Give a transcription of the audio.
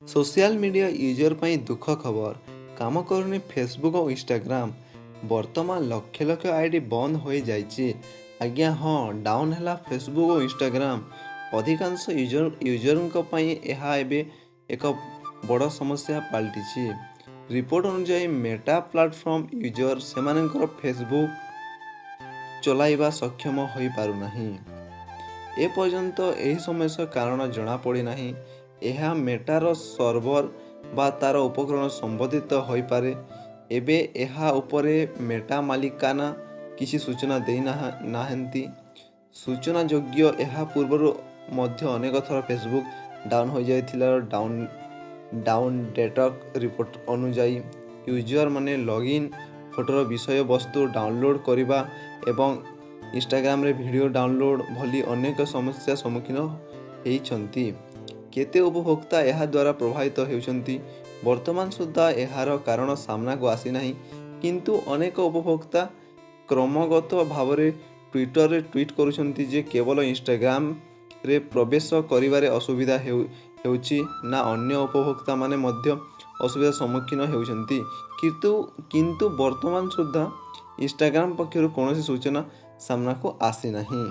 Social media user ପାଇଁ ଦୁଃଖ ଖବର। କାମ କରୁନି ଫେସବୁକ୍ ଓ ଇନଷ୍ଟାଗ୍ରାମ। ବର୍ତ୍ତମାନ ଲକ୍ଷ ଲକ୍ଷ ଆଇଡି ବନ୍ଦ ହୋଇଯାଇଛି। ଆଜ୍ଞା ହଁ, ଡାଉନ୍ ହେଲା ଫେସବୁକ୍ ଓ ଇନଷ୍ଟାଗ୍ରାମ। ଅଧିକାଂଶ ୟୁଜରଙ୍କ ପାଇଁ ଏହା ଏବେ ଏକ ବଡ଼ ସମସ୍ୟା ପାଲଟିଛି। ରିପୋର୍ଟ ଅନୁଯାୟୀ, ମେଟା ପ୍ଲାଟଫର୍ମ ୟୁଜର ସେମାନଙ୍କର ଫେସବୁକ୍ ଚଲାଇବା ସକ୍ଷମ ହୋଇପାରୁନାହିଁ। ଏପର୍ଯ୍ୟନ୍ତ ଏହି ସମସ୍ୟାର କାରଣ ଜଣାପଡ଼ିନାହିଁ। ଏହା ମେଟାର ସର୍ଭର ବା ତା'ର ଉପକରଣ ସମ୍ବନ୍ଧିତ ହୋଇପାରେ। ଏବେ ଏହା ଉପରେ ମେଟା ମାଲିକାନା କିଛି ସୂଚନା ଦେଇ ନାହାନ୍ତି। ସୂଚନାଯୋଗ୍ୟ, ଏହା ପୂର୍ବରୁ ମଧ୍ୟ ଅନେକ ଥର ଫେସବୁକ୍ ଡାଉନ୍ ହୋଇଯାଇଥିଲା। ଡାଉନଡେସ୍କ ରିପୋର୍ଟ ଅନୁଯାୟୀ, ୟୁଜରମାନେ ଲଗ୍ଇନ୍, ଫଟୋର ବିଷୟବସ୍ତୁ ଡାଉନଲୋଡ୍ କରିବା ଏବଂ ଇନଷ୍ଟାଗ୍ରାମରେ ଭିଡ଼ିଓ ଡାଉନଲୋଡ୍ ଭଳି ଅନେକ ସମସ୍ୟା ସମ୍ମୁଖୀନ ହେଇଛନ୍ତି। କେତେ ଉପଭୋକ୍ତା ଏହା ଦ୍ୱାରା ପ୍ରଭାବିତ ହେଉଛନ୍ତି, ବର୍ତ୍ତମାନ ସୁଦ୍ଧା ଏହାର କାରଣ ସାମ୍ନାକୁ ଆସିନାହିଁ। କିନ୍ତୁ ଅନେକ ଉପଭୋକ୍ତା କ୍ରମାଗତ ଭାବରେ ଟ୍ୱିଟରରେ ଟ୍ୱିଟ୍ କରୁଛନ୍ତି ଯେ କେବଳ ଇନଷ୍ଟାଗ୍ରାମରେ ପ୍ରବେଶ କରିବାରେ ଅସୁବିଧା ହେଉଛି ନା, ଅନ୍ୟ ଉପଭୋକ୍ତାମାନେ ମଧ୍ୟ ଅସୁବିଧାର ସମ୍ମୁଖୀନ ହେଉଛନ୍ତି। କିନ୍ତୁ ବର୍ତ୍ତମାନ ସୁଦ୍ଧା ଇନଷ୍ଟାଗ୍ରାମ ପକ୍ଷରୁ କୌଣସି ସୂଚନା ସାମ୍ନାକୁ ଆସିନାହିଁ।